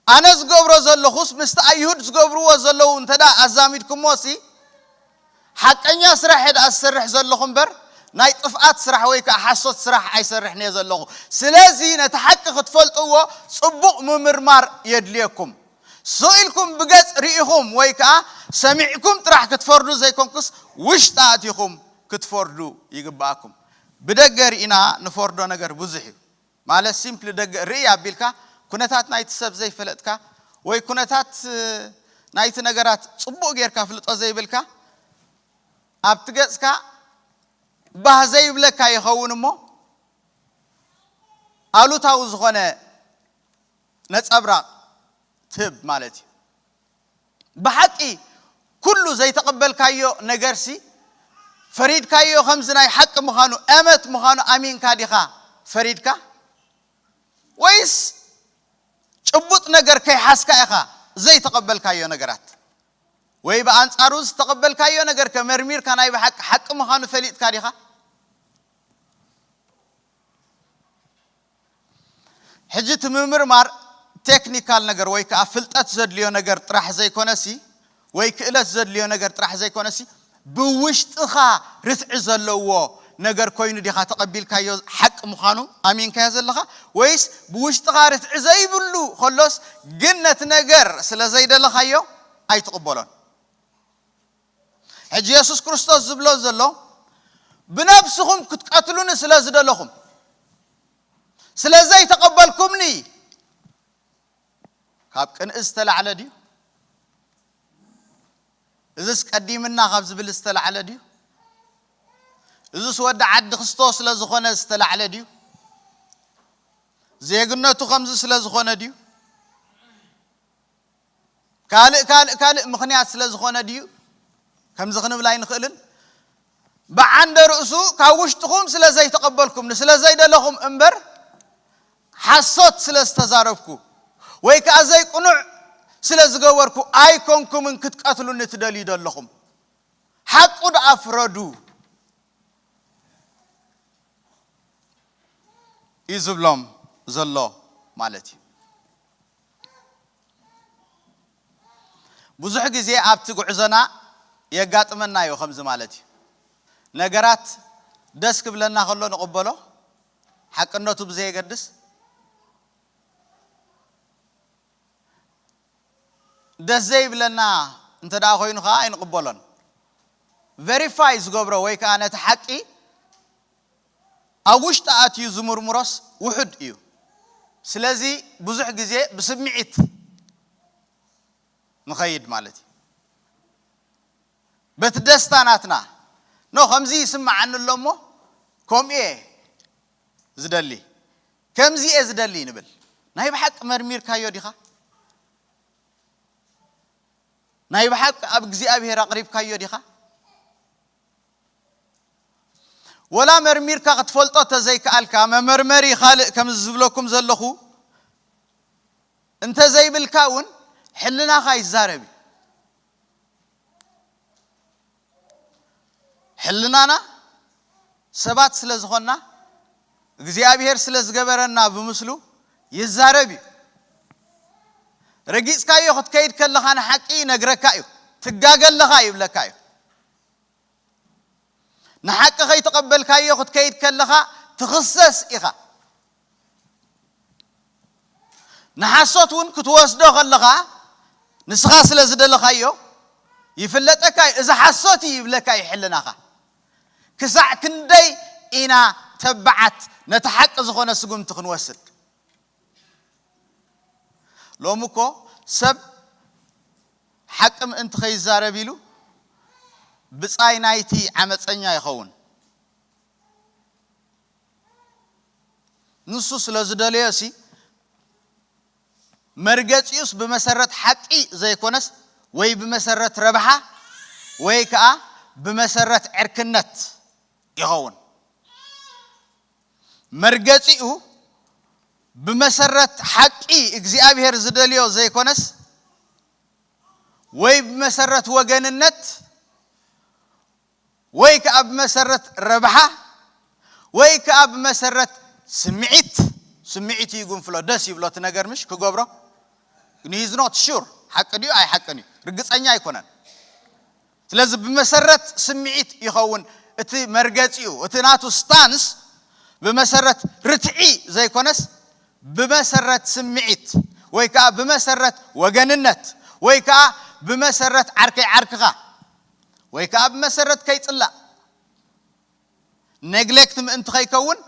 ኣነ ዝገብሮ ዘለኹስ ምስቲ ኣይሁድ ዝገብርዎ ዘለዉ እንተ ደኣ ኣዛሚድኩሞ ሲ፣ ሓቀኛ ስራሕ እየ ደኣ ዝሰርሕ ዘለኹ እምበር፣ ናይ ጥፍኣት ስራሕ ወይ ከኣ ሓሶት ስራሕ ኣይሰርሕን እየ ዘለኹ። ስለዚ ነቲ ሓቂ ክትፈልጥዎ ጽቡቕ ምምርማር የድልየኩም። ስቕ ኢልኩም ብገጽ ርኢኹም ወይ ከኣ ሰሚዕኩም ጥራሕ ክትፈርዱ ዘይኮንኩስ፣ ውሽጢ ኣእቲኹም ክትፈርዱ ይግብኣኩም። ብደገ ርኢና ንፈርዶ ነገር ብዙሕ እዩ። ማለት ሲምፕሊ ደገ ርኢ ኣቢልካ፣ ኩነታት ናይቲ ሰብ ዘይፈለጥካ ወይ ኩነታት፣ እ፣ ናይቲ ነገራት ጽቡቕ ጌርካ ፍልጦ ዘይብልካ፣ ኣብቲ ገጽካ ባህ ዘይብለካ ይኸውን እሞ፣ ኣሉታዊ ዝኾነ ነጸብራቕ ትህብ ማለት እዩ። ብሓቂ ኩሉ ዘይተቐበልካዮ ነገርሲ፣ ፈሪድካዮ ከምዚ ናይ ሓቂ ምዃኑ፣ እመት ምዃኑ ኣሚንካ ዲኻ ፈሪድካ? ወይስ ጭቡጥ ነገር ከይሓዝካ ኢኻ ዘይተቐበልካዮ ነገራት? ወይ ብኣንጻሩ ዝተቐበልካዮ ነገር ከመርሚርካ ናይ ብሓቂ ሓቂ ምዃኑ ፈሊጥካ ዲኻ? ሕጂ እቲ ምምርማር ቴክኒካል ነገር ወይ ከኣ ፍልጠት ዘድልዮ ነገር ጥራሕ ዘይኮነሲ፣ ወይ ክእለት ዘድልዮ ነገር ጥራሕ ዘይኮነሲ፣ ብውሽጥኻ ርትዒ ዘለዎ ነገር ኮይኑ ዲኻ ተቐቢልካዮ፣ ሓቂ ምዃኑ ኣሚንካዮ ዘለኻ? ወይስ ብውሽጥኻ ርትዒ ዘይብሉ ከሎስ ግን ነቲ ነገር ስለ ዘይደለኻዮ ኣይትቕበሎን? ሕጂ የሱስ ክርስቶስ ዝብሎ ዘሎ፣ ብነብስኹም ክትቀትሉኒ ስለ ዝደለኹም፣ ስለ ዘይተቐበልኩምኒ፣ ካብ ቅንኢ ዝተላዕለ ድዩ? እዝስ ቀዲምና ካብ ዝብል ዝተላዕለ ድዩ? እዝስ ወዲ ዓዲ ክስቶ ስለ ዝኾነ ዝተላዕለ ድዩ? ዜግነቱ ከምዚ ስለ ዝኾነ ድዩ? ካልእ፣ ካልእ፣ ካልእ ምኽንያት ስለ ዝኾነ ድዩ? ከምዚ ክንብል ኣይንኽእልን። ብዓንደ ርእሱ ካብ ውሽጥኹም ስለ ዘይተቐበልኩምኒ፣ ስለ ዘይደለኹም እምበር፣ ሓሶት ስለ ዝተዛረብኩ ወይ ከኣ ዘይቅኑዕ ስለ ዝገበርኩ ኣይኮንኩምን ክትቀትሉኒ ትደልዩ ዘለኹም። ሓቁ ደኣ ፍረዱ እዩ ዝብሎም ዘሎ ማለት እዩ። ብዙሕ ግዜ ኣብቲ ጉዕዞና የጋጥመና እዩ ከምዚ ማለት እዩ። ነገራት ደስ ክብለና ከሎ ንቕበሎ፣ ሓቅነቱ ብዘየገድስ፣ ደስ ዘይብለና እንተ ደኣ ኮይኑ ከኣ ኣይንቕበሎን። ቨሪፋይ ዝገብሮ ወይ ከኣ ነቲ ሓቂ ኣብ ውሽጢ ኣትዩ ዝምርምሮስ ውሑድ እዩ። ስለዚ ብዙሕ ግዜ ብስምዒት ንኸይድ ማለት እዩ። በቲ ደስታ ናትና፣ ኖ፣ ከምዚ ይስምዓኒ ኣሎ እሞ፣ ከምኡ እየ ዝደሊ፣ ከምዚ እየ ዝደሊ ንብል። ናይ ብሓቂ መርሚርካዮ ዲኻ? ናይ ብሓቂ ኣብ እግዚኣብሔር ኣቕሪብካዮ ዲኻ? ወላ መርሚርካ ክትፈልጦ ተዘይከኣልካ፣ መመርመሪ ካልእ ከም ዝብለኩም ዘለኹ እንተ ዘይብልካ እውን፣ ሕልናኻ ይዛረብ እዩ። ሕልናና ሰባት ስለ ዝኾንና፣ እግዚኣብሔር ስለ ዝገበረና ብምስሉ ይዛረብ እዩ። ረጊጽካዮ ክትከይድ ከለኻ ንሓቂ ይነግረካ እዩ። ትጋገ ኣለኻ ይብለካ እዩ። ንሓቂ ከይተቐበልካዮ ክትከይድ ከለኻ ትኽሰስ ኢኻ። ንሓሶት እውን ክትወስዶ ከለኻ፣ ንስኻ ስለ ዝደለኻዮ፣ ይፍለጠካ እዩ፣ እዚ ሓሶት እዩ ይብለካ እዩ ሕልናኻ። ክሳዕ ክንደይ ኢና ተባዓት ነቲ ሓቂ ዝኾነ ስጉምቲ ክንወስድ? ሎሚ እኮ ሰብ ሓቂ ምእንቲ ከይዛረብ ኢሉ ብጻይ ናይቲ ዓመጸኛ ይኸውን። ንሱ ስለ ዝደለዮ ሲ መርገጺኡስ ብመሰረት ሓቂ ዘይኮነስ ወይ ብመሰረት ረብሓ ወይ ከኣ ብመሰረት ዕርክነት ይኸውን። መርገጺኡ ብመሰረት ሓቂ እግዚኣብሔር ዝደልዮ ዘይኮነስ ወይ ብመሰረት ወገንነት ወይ ከኣ ብመሰረት ረብሓ ወይ ከኣ ብመሰረት ስምዒት። ስምዒት እዩ ጉንፍሎ፣ ደስ ይብሎ እቲ ነገር ምሽ ክገብሮ፣ ግን he's not sure ሓቂ ድዩ ኣይሓቅን እዩ፣ ርግጸኛ ኣይኮነን። ስለዚ ብመሰረት ስምዒት ይኸውን እቲ መርገጺኡ፣ እቲ ናቱ ስታንስ ብመሰረት ርትዒ ዘይኮነስ ብመሰረት ስምዒት ወይ ከኣ ብመሰረት ወገንነት ወይ ከኣ ብመሰረት ዓርከይ ዓርክኻ ወይ ከኣ ብመሰረት ከይጽላእ ኔግሌክት ምእንቲ ከይከውን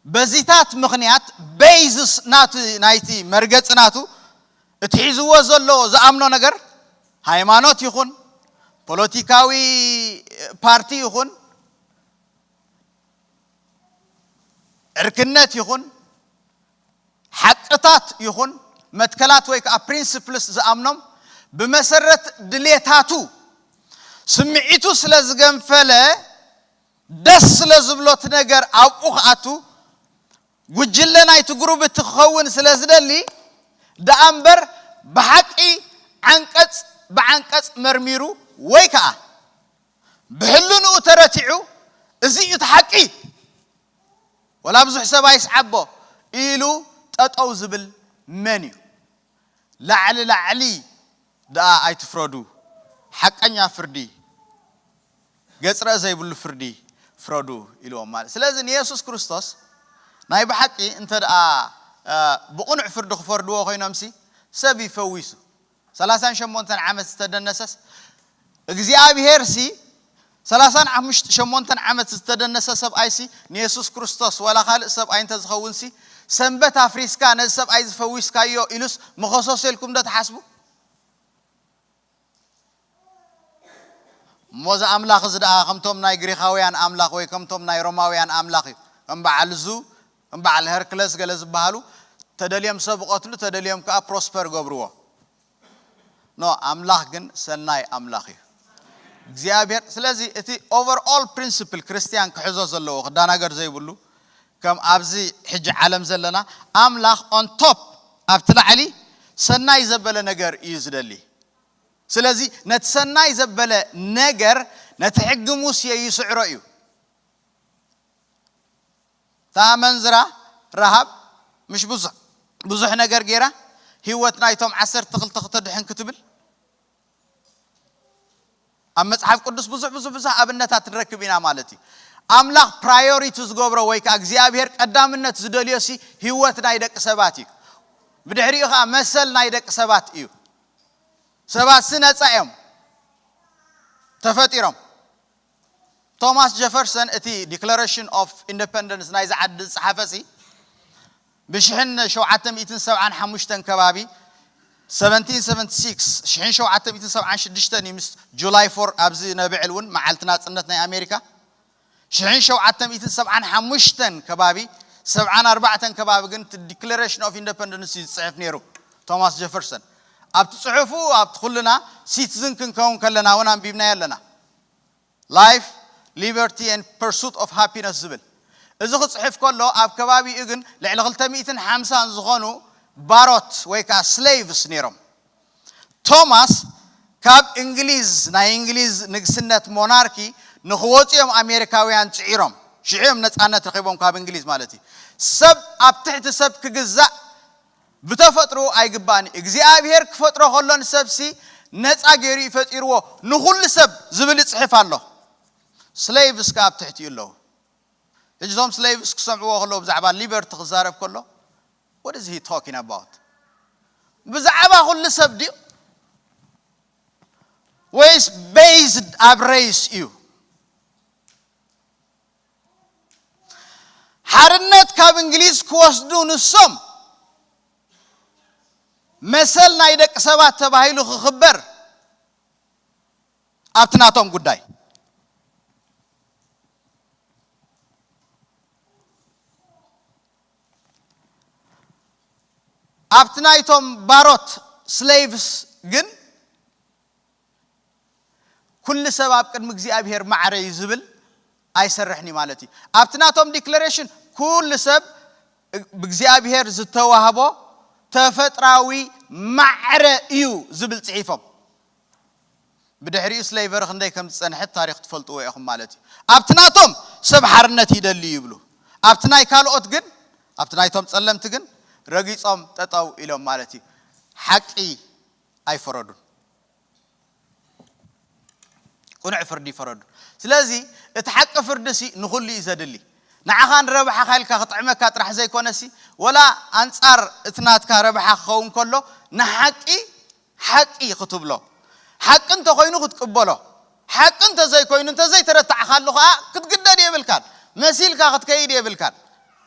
በዚታት ምኽንያት ቤዝስ ናቱ ናይቲ መርገጺ ናቱ እቲ ሒዝዎ ዘሎ ዝኣምኖ ነገር ሃይማኖት ይኹን ፖለቲካዊ ፓርቲ ይኹን ዕርክነት ይኹን ሓቅታት ይኹን መትከላት ወይ ከዓ ፕሪንስፕልስ ዝኣምኖም ብመሰረት ድሌታቱ ስምዒቱ ስለ ዝገንፈለ ደስ ስለ ዝብሎት ነገር ኣብኡ ክኣቱ ጉጅለ ናይቲ ግሩብ እቲ ክኸውን ስለ ዝደሊ ደኣ እምበር ብሓቂ ዓንቀፅ ብዓንቀፅ መርሚሩ ወይ ከዓ ብሕልንኡ ተረቲዑ እዚ እዩ እቲ ሓቂ ወላ ብዙሕ ሰብ ኣይስዓቦ ኢሉ ጠጠው ዝብል መን እዩ? ላዕሊ ላዕሊ ደኣ ኣይትፍረዱ፣ ሓቀኛ ፍርዲ ገጽ ረእ ዘይብሉ ፍርዲ ፍረዱ ኢልዎም ማለት። ስለዚ ንየሱስ ክርስቶስ ናይ ብሓቂ እንተ ደኣ ብቕኑዕ ፍርዲ ክፈርድዎ ኮይኖምሲ ሰብ ይፈዊሱ። ሰላሳን ሸሞንተን ዓመት ዝተደነሰስ እግዚኣብሄር ሲ ሰላሳን ሓሙሽተ ሸሞንተን ዓመት ዝተደነሰ ሰብኣይ ሲ ንየሱስ ክርስቶስ ዋላ ካልእ ሰብኣይ እንተ ዝኸውን ሲ ሰንበት ኣፍሪስካ ነዚ ሰብኣይ ዝፈዊስካዮ ኢሉስ መኸሰሶ ኢልኩም ዶ ትሓስቡ? እሞ እዚ ኣምላኽ እዚ ደኣ ከምቶም ናይ ግሪኻውያን ኣምላኽ ወይ ከምቶም ናይ ሮማውያን ኣምላኽ እዩ። ከም በዓል ዙ ከም በዓል ሄርክለስ ገለ ዝበሃሉ ተደልዮም ሰብ ቀትሉ ተደልዮም ከዓ ፕሮስፐር ገብርዎ። ኖ ኣምላኽ ግን ሰናይ ኣምላኽ እዩ እግዚኣብሔር። ስለዚ እቲ ኦቨርኦል ፕሪንስፕል ክርስቲያን ክሕዞ ዘለዎ ክዳናገር ዘይብሉ ከም ኣብዚ ሕጂ ዓለም ዘለና ኣምላኽ ኦን ቶፕ ኣብቲ ላዕሊ ሰናይ ዘበለ ነገር እዩ ዝደሊ። ስለዚ ነቲ ሰናይ ዘበለ ነገር ነቲ ሕጊ ሙሴ ይስዕሮ እዩ። እታ ኣመንዝራ ረሃብ ምሽ ብዙሕ ብዙሕ ነገር ገይራ ህይወት ናይቶም ዓሰርተ ክልተ ክተድሕን ክትብል ኣብ መጽሓፍ ቅዱስ ብዙሕ ብዙሕ ብዙሕ ኣብነታት ንረክብ ኢና ማለት እዩ። ኣምላኽ ፕራዮሪቲ ዝገብሮ ወይ ከዓ እግዚኣብሔር ቀዳምነት ዝደልዮ ሲ ህይወት ናይ ደቂ ሰባት እዩ። ብድሕሪኡ ከዓ መሰል ናይ ደቂ ሰባት እዩ። ሰባት ሲ ነፃ እዮም ተፈጢሮም። ቶማስ ጀፈርሰን እቲ ዲክለሬሽን ኦፍ ኢንደፐንደንስ ናይዚ ዓዲ ዝፀሓፈ ሲ ብሽሕን ሸውዓተ ሚእትን ሰብዓን ሓሙሽተን ከባቢ ሰቨንቲን ሰቨንቲ ሲክስ ሽሕን ሸውዓተ ሚእትን ሰብዓን ሽዱሽተን እዩ ምስ ጁላይ ፎር ኣብዚ ነብዕል እውን መዓልቲ ናፅነት ናይ ኣሜሪካ ሽሕን ሸውዓተ ሚእትን ሰብዓን ሓሙሽተን ከባቢ ሰብዓን ኣርባዕተን ከባቢ ግን ዲክለሬሽን ኦፍ ኢንደፐንደንስ እዩ ዝፅሕፍ ነይሩ ቶማስ ጀፈርሰን። ኣብቲ ፅሑፉ ኣብቲ ኩልና ሲቲዝን ክንከውን ከለና እውን ኣንቢብናዮ ኣለና። Life, Liberty and Pursuit of Happiness ዝብል እዚ ክፅሕፍ ከሎ ኣብ ከባቢኡ ግን ልዕሊ ክልተ ሚእትን ሓምሳን ዝኾኑ ባሮት ወይ ከዓ ስሌቭስ ነይሮም። ቶማስ ካብ እንግሊዝ ናይ እንግሊዝ ንግስነት ሞናርኪ ንክወፁ እዮም ኣሜሪካውያን ፅዒሮም ሽዑ እዮም ነፃነት ረኪቦም ካብ እንግሊዝ ማለት እዩ። ሰብ ኣብ ትሕቲ ሰብ ክግዛእ ብተፈጥሮ ኣይግባእን እዩ እግዚኣብሔር ክፈጥሮ ከሎ ንሰብሲ ነፃ ገይሩ እዩ ፈጢርዎ ንኩሉ ሰብ ዝብል ይፅሕፍ ኣሎ። ስሌቭስ ከ ኣብ ትሕቲኡ ኣለዉ። ሕጂ እዞም ስሌቭስ ክሰምዕዎ ከለዉ ብዛዕባ ሊበርቲ ክዛረብ ከሎ what is he talking about? ብዛዕባ ኩሉ ሰብ ድዩ ወይስ ቤዝድ ኣብ ሬስ እዩ? ሓርነት ካብ እንግሊዝ ክወስዱ ንሶም መሰል ናይ ደቂ ሰባት ተባሂሉ ክኽበር ኣብቲ ናቶም ጉዳይ ኣብቲ ናይቶም ባሮት፣ ስሌቭስ፣ ግን ኩሉ ሰብ ኣብ ቅድሚ እግዚኣብሔር ማዕረ እዩ ዝብል ኣይሰርሕን እዩ ማለት እዩ። ኣብቲ ናቶም ዲክለሬሽን ኩሉ ሰብ ብእግዚኣብሔር ዝተዋህቦ ተፈጥራዊ ማዕረ እዩ ዝብል ጽሒፎም። ብድሕሪኡ ስሌቨሪ ክንደይ ከም ዝጸንሐት ታሪኽ ትፈልጥዎ ኢኹም ማለት እዩ። ኣብቲ ናቶም ሰብ ሓርነት ይደሊ ይብሉ፣ ኣብቲ ናይ ካልኦት ግን፣ ኣብቲ ናይቶም ጸለምቲ ግን ረጊጾም ጠጠው ኢሎም ማለት እዩ። ሓቂ ኣይፈረዱን። ቅኑዕ ፍርዲ ይፈረዱ። ስለዚ እቲ ሓቂ ፍርዲ ሲ ንኹሉ እዩ ዘድሊ። ንዓኻ ንረብሓኻ ኢልካ ክጥዕመካ ጥራሕ ዘይኮነሲ፣ ወላ ኣንጻር እቲ ናትካ ረብሓ ክኸውን ከሎ፣ ንሓቂ ሓቂ ክትብሎ፣ ሓቂ እንተኾይኑ ክትቅበሎ፣ ሓቂ እንተዘይኮይኑ፣ እንተዘይተረታዕካሉ ኸዓ ክትግደድ የብልካን። መሲልካ ክትከይድ የብልካን።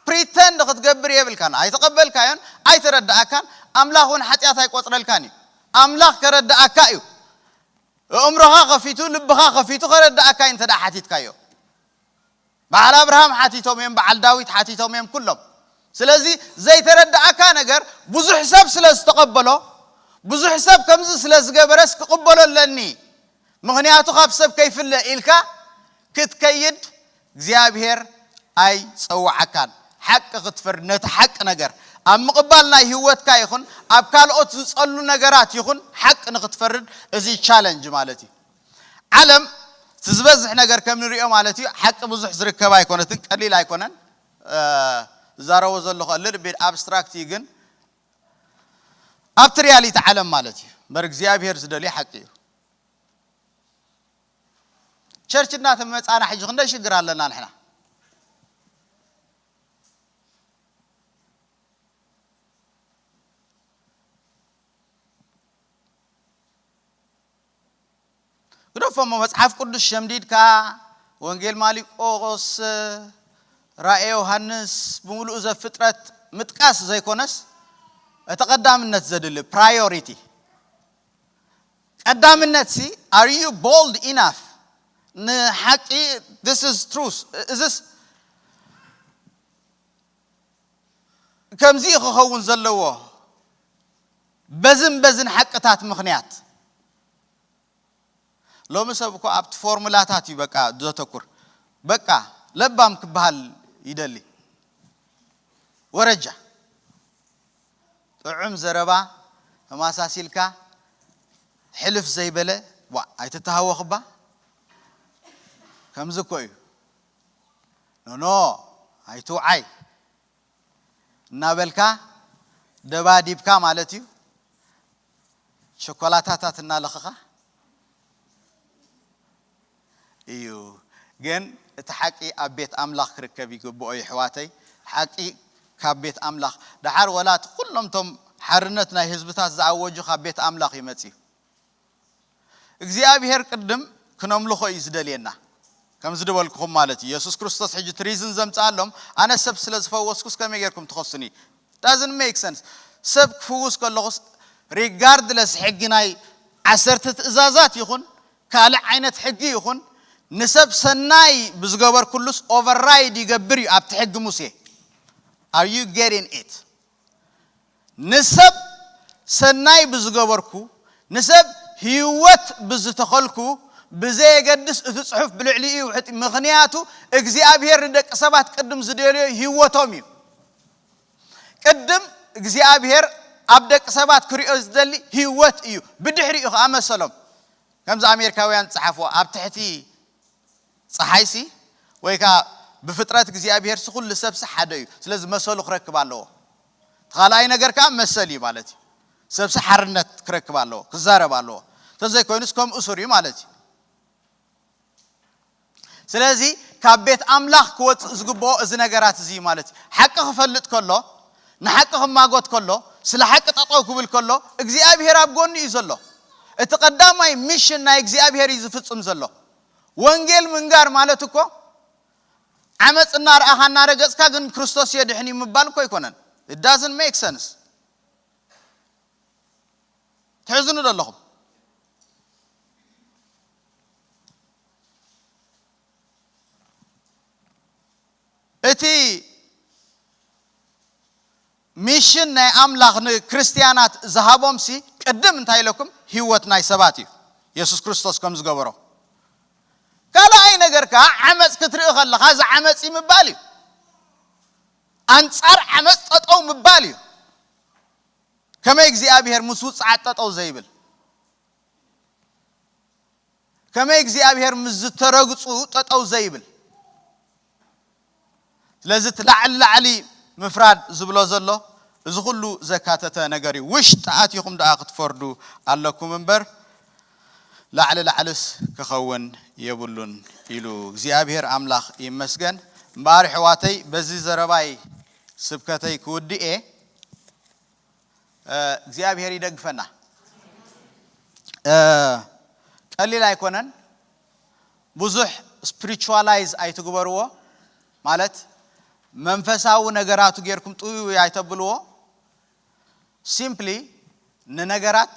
ፕሪተንድ ክትገብር የብልካን። ኣይተቐበልካዮን ኣይተረዳእካን። ኣምላኽ እውን ሓጢኣት ኣይቆጽረልካን እዩ። ኣምላኽ ከረዳእካ እዩ። ኣእምሮኻ ከፊቱ፣ ልብኻ ከፊቱ ከረዳእካ እዩ እንተ ደኣ ሓቲትካዮ። በዓል ኣብርሃም ሓቲቶም እዮም፣ በዓል ዳዊት ሓቲቶም እዮም፣ ኩሎም። ስለዚ ዘይተረዳእካ ነገር ብዙሕ ሰብ ስለ ዝተቐበሎ፣ ብዙሕ ሰብ ከምዚ ስለ ዝገበረስ ክቕበሎ ኣለኒ፣ ምኽንያቱ ካብ ሰብ ከይፍለ ኢልካ ክትከይድ እግዚኣብሔር ኣይጸውዓካን። ሓቂ ክትፈርድ፣ ነቲ ሓቂ ነገር ኣብ ምቕባል ናይ ህይወትካ ይኹን ኣብ ካልኦት ዝጸሉ ነገራት ይኹን ሓቂ ንክትፈርድ፣ እዚ ቻለንጅ ማለት እዩ። ዓለም እቲ ዝበዝሕ ነገር ከም ንሪኦ ማለት እዩ፣ ሓቂ ብዙሕ ዝርከብ ኣይኮነትን፣ ቀሊል ኣይኮነን። እ፣ ዝዛረቦ ዘለኹ ልል ቤት ኣብስትራክት እዩ፣ ግን ኣብቲ ሪያሊቲ ዓለም ማለት እዩ። እምበር እግዚኣብሔር ዝደልዮ ሓቂ እዩ። ቸርች እናተመጻና ሕጂ ክንደይ ሽግር ኣለና ንሕና። ግደፎ እሞ መጽሓፍ ቅዱስ ሸምዲድካ፣ ወንጌል ማሊቆስ፣ ራእየ ዮሃንስ፣ ብምሉኡ ዘፍጥረት ምጥቃስ ዘይኮነስ፣ እቲ ቀዳምነት ዘድሊ ፕራዮሪቲ፣ ቀዳምነት ሲ፣ are you bold enough ንሓቂ? This is truth። እዝስ ከምዚ እዩ ክኸውን ዘለዎ፣ በዝን በዝን ሓቅታት ምኽንያት። ሎሚ ሰብ እኮ ኣብቲ ፎርሙላታት እዩ በቃ ዘተኩር። በቃ ለባም ክበሃል ይደሊ። ወረጃ ጥዑም ዘረባ ተማሳሲልካ ሕልፍ ዘይበለ፣ ዋ፣ ኣይትተሃወኽባ። ከምዚ እኮ እዩ። ኖ፣ ኖ፣ ኣይትውዓይ እናበልካ ደባዲብካ ማለት እዩ። ሸኮላታታት እናለኸኻ እዩ። ግን እቲ ሓቂ ኣብ ቤት ኣምላኽ ክርከብ ይግብኦ እዩ፣ ኣሕዋተይ። ሓቂ ካብ ቤት ኣምላኽ። ደሓር ወላ እቲ ኩሎም እቶም ሓርነት ናይ ህዝብታት ዝኣወጁ ካብ ቤት ኣምላኽ እዩ መጺኡ። እግዚኣብሔር ቅድም ክነምልኾ እዩ ዝደልየና። ከምዚ ዝበልኩኹም ማለት እዩ። የሱስ ክርስቶስ ሕጂ እቲ ሪዝን ዘምጽኣሎም፣ ኣነ ሰብ ስለ ዝፈወስኩስ ከመይ ጌርኩም ትኸሱኒ? Doesn't make sense። ሰብ ክፍውስ ከለኹስ፣ ሪጋርድለስ ሕጊ ናይ ዓሰርተ ትእዛዛት ይኹን፣ ካልእ ዓይነት ሕጊ ይኹን፣ ንሰብ ሰናይ ብዝገበርኩሉስ ኦቨርራይድ ይገብር እዩ ኣብቲ ሕጊ ሙሴ። Are you getting it? ንሰብ ሰናይ ብዝገበርኩ፣ ንሰብ ህይወት ብዝተኸልኩ፣ ብዘየገድስ እቲ ጽሑፍ ብልዕሊኡ ይውሕጥ። ምኽንያቱ እግዚኣብሔር ንደቂ ሰባት ቅድም ዝደልዮ ህይወቶም እዩ። ቅድም እግዚኣብሔር ኣብ ደቂ ሰባት ክሪኦ ዝደሊ ህይወት እዩ። ብድሕሪኡ ኸዓ መሰሎም። ከምዚ ኣሜሪካውያን ዝጸሓፍዎ፣ ኣብ ትሕቲ ጸሓይሲ ወይ ከኣ ብፍጥረት እግዚኣብሄርሲ ኩሉ ሰብሲ ሓደ እዩ። ስለዚ መሰሉ ክረክብ ኣለዎ። እቲ ካልኣይ ነገር ከኣ መሰል እዩ ማለት እዩ። ሰብሲ ሓርነት ክረክብ ኣለዎ፣ ክዛረብ ኣለዎ። እንተዘይኮይኑስ ከም እሱር እዩ ማለት እዩ። ስለዚ ካብ ቤት ኣምላኽ ክወጽእ ዝግብኦ እዚ ነገራት እዚ እዩ ማለት እዩ። ሓቂ ክፈልጥ ከሎ፣ ንሓቂ ክማጎት ከሎ፣ ስለ ሓቂ ጠጠው ክብል ከሎ፣ እግዚኣብሄር ኣብ ጎኑ እዩ ዘሎ። እቲ ቀዳማይ ሚሽን ናይ እግዚኣብሄር እዩ ዝፍጽም ዘሎ። ወንጌል ምንጋር ማለት እኮ ዓመፅ እናረኣኻ እናረገፅካ ግን ክርስቶስ የድሕን እዩ ምባል እኮ ኣይኮነን። It doesn't make sense። ትሕዝኑ ዶ ኣለኹም? እቲ ሚሽን ናይ ኣምላኽ ንክርስትያናት ዝሃቦምሲ ቅድም እንታይ ኢለኩም? ህይወት ናይ ሰባት እዩ። የሱስ ክርስቶስ ከም ዝገበሮ። ካልኣይ ነገር ከኣ ዓመፅ ክትርኢ ከለኻ እዚ ዓመፅ እዩ ምባል እዩ። ኣንጻር ዓመፅ ጠጠው ምባል እዩ። ከመይ እግዚኣብሔር ምስ ውፅዓት ጠጠው ዘይብል? ከመይ እግዚኣብሔር ምስ ዝተረግፁ ጠጠው ዘይብል? ስለዚ እቲ ላዕሊ ላዕሊ ምፍራድ ዝብሎ ዘሎ እዚ ኩሉ ዘካተተ ነገር እዩ። ውሽጢ ኣቲኹም ደኣ ክትፈርዱ ኣለኩም እምበር ላዕሊ ላዕልስ ክኸውን የብሉን ኢሉ እግዚኣብሔር ኣምላኽ ይመስገን። እምበኣር ኣሕዋተይ በዚ ዘረባይ ስብከተይ ክውድእ እየ። እግዚኣብሔር ይደግፈና። ቀሊል ኣይኮነን። ብዙሕ ስፕሪቹዋላይዝ ኣይትግበርዎ። ማለት መንፈሳዊ ነገራቱ ጌርኩም ጥውይ ኣይተብልዎ። ሲምፕሊ ንነገራት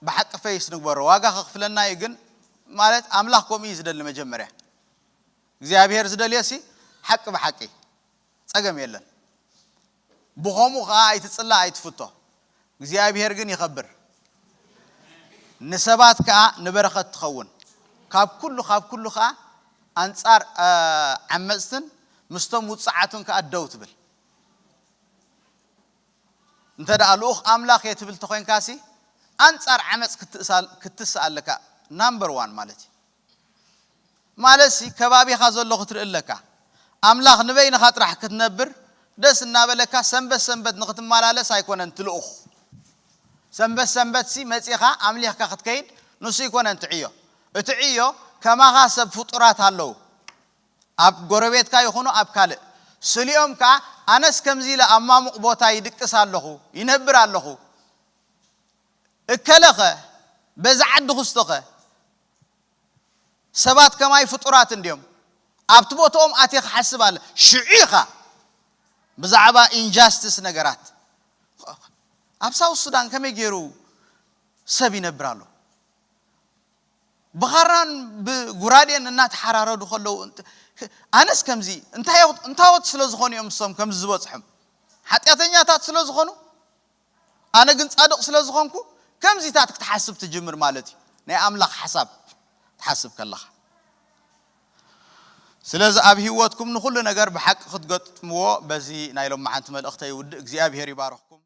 ብሓቂ ፈይስ ንግበሮ። ዋጋ ከኽፍለና እዩ ግን ማለት ኣምላኽ ከምኡ እዩ ዝደሊ። መጀመርያ እግዚኣብሔር ዝደልዮ ሲ ሓቂ ብሓቂ ጸገም የለን። ብኸምኡ ኸዓ ኣይትጽላእ ኣይትፍቶ። እግዚኣብሔር ግን ይኸብር። ንሰባት ከዓ ንበረኸት ትኸውን። ካብ ኩሉ ካብ ኩሉ ከዓ ኣንጻር ዓመፅትን ምስቶም ውፅዓቱን ከዓ ደው ትብል። እንተ ደኣ ልኡኽ ኣምላኽ እየ ትብል ተኾይንካሲ ኣንጻር ዓመፅ ክትስእ ኣለካ። ናምበር ዋን ማለት እዩ። ማለት ሲ ከባቢኻ ዘሎ ክትርኢ ኣለካ። ኣምላኽ ንበይንኻ ጥራሕ ክትነብር ደስ እናበለካ ሰንበት ሰንበት ንክትመላለስ ኣይኮነን ትልኡኽ። ሰንበት ሰንበት ሲ መጺኻ ኣምሊኽካ ክትከይድ ንሱ ይኮነን ትዕዮ። እቲ ዕዮ ከማኻ ሰብ ፍጡራት ኣለዉ። ኣብ ጎረቤትካ ይኹኑ ኣብ ካልእ ስሊኦም ከኣ ኣነስ ከምዚ ኢለ ኣብ ማሙቕ ቦታ ይድቅስ ኣለኹ ይነብር ኣለኹ እከለኸ በዛ ዓዲ ክስቶኸ ሰባት ከማይ ፍጡራት እንድዮም። ኣብቲ ቦትኦም ኣትየ ክሓስብ ኣለ ሽዑ ኢኻ ብዛዕባ ኢንጃስቲስ ነገራት ኣብ ሳውት ሱዳን ከመይ ገይሩ ሰብ ይነብር ኣሎ? ብኻራን ብጉራዴን እናተሓራረዱ ከለዉ ኣነስ ከምዚ እንታዎት ስለ ዝኾኑ እዮም እሶም ከምዚ ዝበፅሖም ሓጢኣተኛታት ስለ ዝኾኑ ኣነ ግን ጻድቕ ስለ ዝኾንኩ ከምዚታት ክትሓስብ ትጅምር ማለት እዩ። ናይ ኣምላኽ ሓሳብ ትሓስብ ከለኻ። ስለዚ ኣብ ህይወትኩም ንኹሉ ነገር ብሓቂ ክትገጥምዎ በዚ ናይ ሎማዓንቲ መልእኽተይ ውድእ እግዚኣብሔር ይባረኽኩም።